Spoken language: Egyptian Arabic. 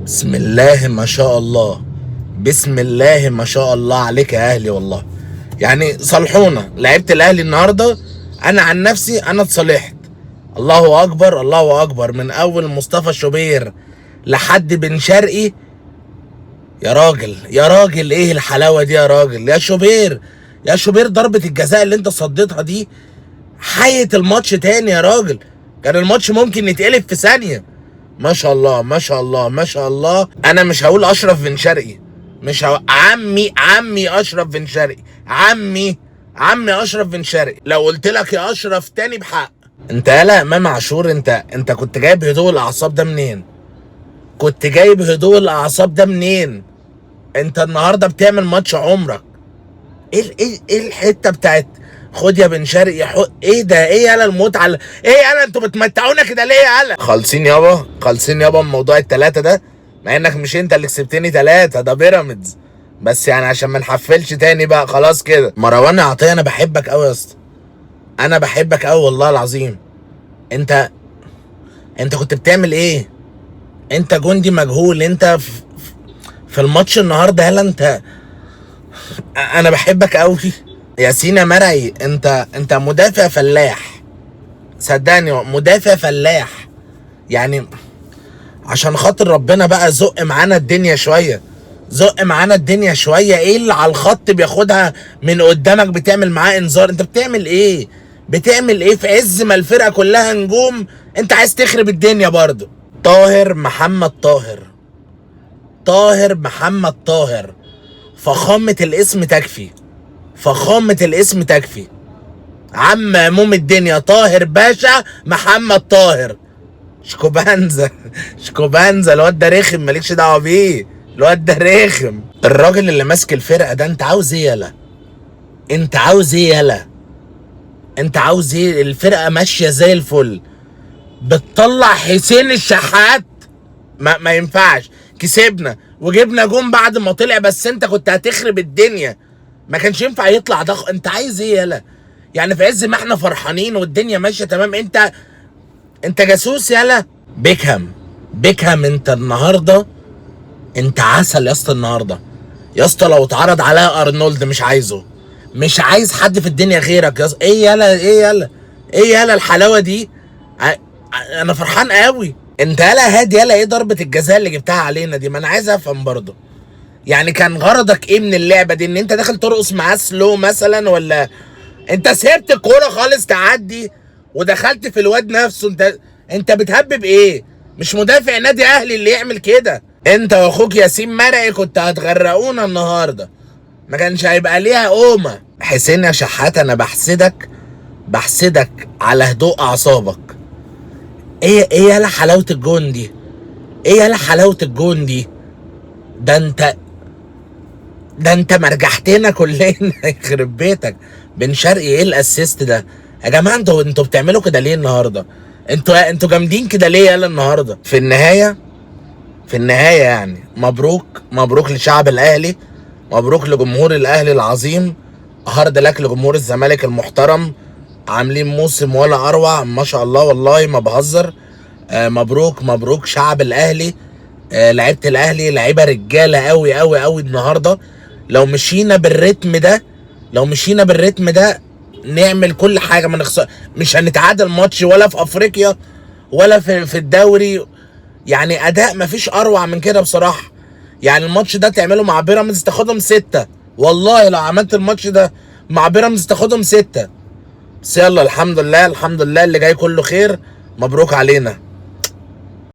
بسم الله ما شاء الله، بسم الله ما شاء الله عليك يا اهلي. والله يعني صالحونا لعيبة الاهلي النهارده. انا عن نفسي انا اتصالحت. الله اكبر الله اكبر، من اول مصطفى شوبير لحد بن شرقي. يا راجل يا راجل، ايه الحلاوة دي يا راجل؟ يا شوبير يا شوبير، ضربه الجزاء اللي انت صديتها دي حيت الماتش تاني يا راجل. كان الماتش ممكن يتقلب في ثانية. ما شاء الله ما شاء الله ما شاء الله. انا مش هقول اشرف بن شرقي، مش هقول عمي، عمي اشرف بن شرقي، عمي عمي اشرف بن شرقي. لو قلت لك يا اشرف تاني بحق. انت يالا امام عاشور، انت كنت جايب هدوء الاعصاب ده منين؟ كنت جايب هدوء الاعصاب ده منين؟ انت النهارده بتعمل ماتش عمرك. ايه ايه ايه الحتة بتاعت خد يا بن شرقي ايه ده؟ ايه يالا المتعة ايه يالا انتوا بتمتعونا كده ليه يالا؟ خالصين يابا، خالصين يابا من موضوع التلاتة ده، مع انك مش انت اللي كسبتني 3، ده بيراميدز، بس يعني عشان ما نحفلش تاني بقى خلاص كده. مروان عطية انا بحبك قوي يا اسطى، انا بحبك قوي والله العظيم. انت كنت بتعمل ايه؟ انت جندي مجهول. انت في الماتش النهارده يالا. انت انا بحبك قوي يا سينا مرعي. انت مدافع فلاح، صدقني مدافع فلاح. يعني عشان خاطر ربنا بقى زق معانا الدنيا شوية، زق معانا الدنيا شوية. ايه اللي على الخط بياخدها من قدامك بتعمل معاه انذار؟ انت بتعمل ايه؟ بتعمل ايه في عز ما الفرقة كلها نجوم؟ انت عايز تخرب الدنيا برضو. طاهر محمد طاهر، طاهر محمد طاهر، فخامة الاسم تكفي، فخامة الاسم تكفي. عم عموم الدنيا طاهر باشا محمد طاهر. شكوبانزا شكوبانزا، الواد ده رخم، مالكش دعوة بيه، الواد ده رخم. الراجل اللي ماسك الفرقة ده انت عاوز ايه يالا؟ انت عاوز ايه يالا؟ انت عاوز ايه؟ الفرقة ماشية زي الفل، بتطلع حسين الشحات. ما ينفعش. كسبنا وجبنا جون بعد ما طلع، بس انت كنت هتخرب الدنيا، ما كانش ينفع يطلع ده. انت عايز ايه يالا؟ يعني في عز ما احنا فرحانين والدنيا ماشية تمام، انت جاسوس يالا. بيكهام، بيكهام انت النهارده انت عسل يا اسطى. النهارده يا اسطى لو اتعرض عليا ارنولد مش عايزه، مش عايز حد في الدنيا غيرك يا اسطى. ايه يالا؟ ايه يالا؟ ايه يالا الحلاوة دي؟ انا فرحان قوي. انت يالا هادي يالا، ايه ضربه الجزاء اللي جبتها علينا دي؟ ما انا عايز افهم برضه، يعني كان غرضك ايه من اللعبة دي؟ ان انت داخل ترقص معاه سلو مثلا، ولا انت سبت الكورة خالص تعدي ودخلت في الواد نفسه؟ انت بتهبب ايه؟ مش مدافع نادي اهلي اللي يعمل كده. انت واخوك ياسين مرعي كنت هتغرقونا النهارده، ما كانش هيبقى ليها قومه. حسين يا شحات انا بحسدك، بحسدك على هدوء اعصابك. ايه يالا حلاوة الجون دي؟ ايه يالا حلاوة الجون دي؟ ده انت، ده انت مرجحتنا كلنا. يخرب بيتك بن شرقي، ايه ال assist ده يا جماعة؟ انتوا بتعملوا كده ليه النهارده؟ انتوا جامدين كده ليه يالا النهارده؟ في النهاية، في النهاية يعني مبروك، مبروك لشعب الاهلي، مبروك لجمهور الاهلي العظيم، hard luck لجمهور الزمالك المحترم، عاملين موسم ولا اروع ما شاء الله، والله ما بهزر. مبروك، مبروك شعب الاهلي. لعيبة الاهلي لعيبة رجاله قوي قوي قوي النهارده. لو مشينا بالريتم ده، لو مشينا بالريتم ده نعمل كل حاجة، ما نخسر، مش هنتعادل ماتش ولا في افريقيا ولا في الدوري. يعني اداء ما فيش اروع من كده بصراحة. يعني الماتش ده تعمله مع بيراميدز تاخدهم 6، والله لو عملت الماتش ده مع بيراميدز تاخدهم 6. بس يلا الحمد لله، الحمد لله اللي جاي كله خير. مبروك علينا.